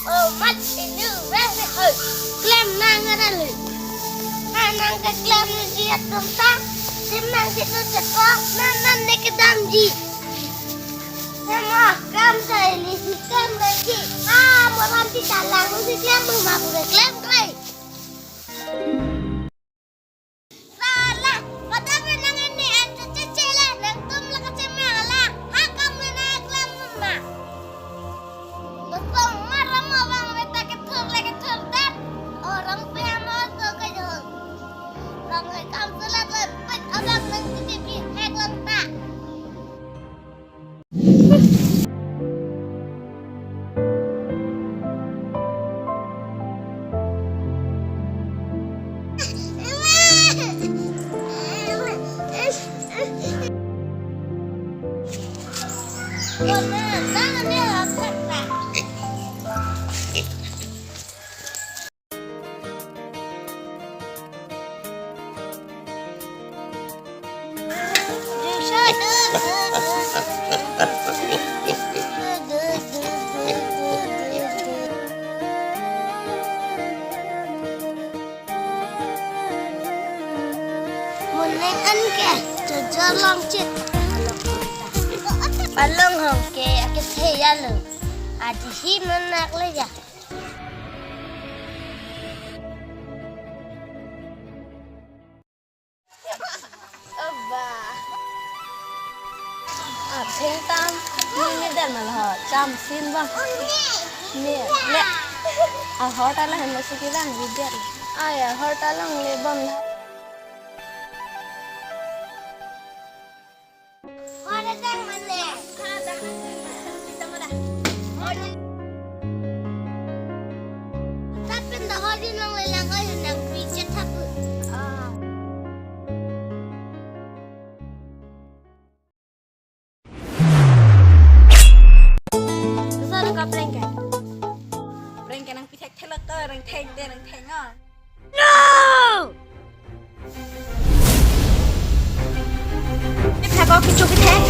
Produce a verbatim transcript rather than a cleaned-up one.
Oh, mat sinu, weh, weh, hoi. Klem nang arale. Nang keklem ji atum ta. Sim nang situ cekok, nang nang ne kedamji. Nama kam sa ili si klem lagi. Ah, moram ti talang si klem, ma pura klem kre. Salah, pada penang ini ancu cece lah, nangtum laka cemang lah, hakam ngena klem ma. Masong marah mau bang meta kethur lagi kethur dan orang pihak mau so kejol. Bang lekam selat lan, pet abang nang titipi hek lan ta. Moning an ke, jojor long chit. Palong hong ke, ake theyalo. Adi hi monak le ya. Aba. Atheng tam. Ni ni dan mal ho. Cham sin bang. Ni le. Ahor ta lahen masi ki bang video. Aya, ahor ta long le bang. Prank ke nangpi thek thelok ko, rengtheng de, rengtheng o. No! Thak o, kecho kethek.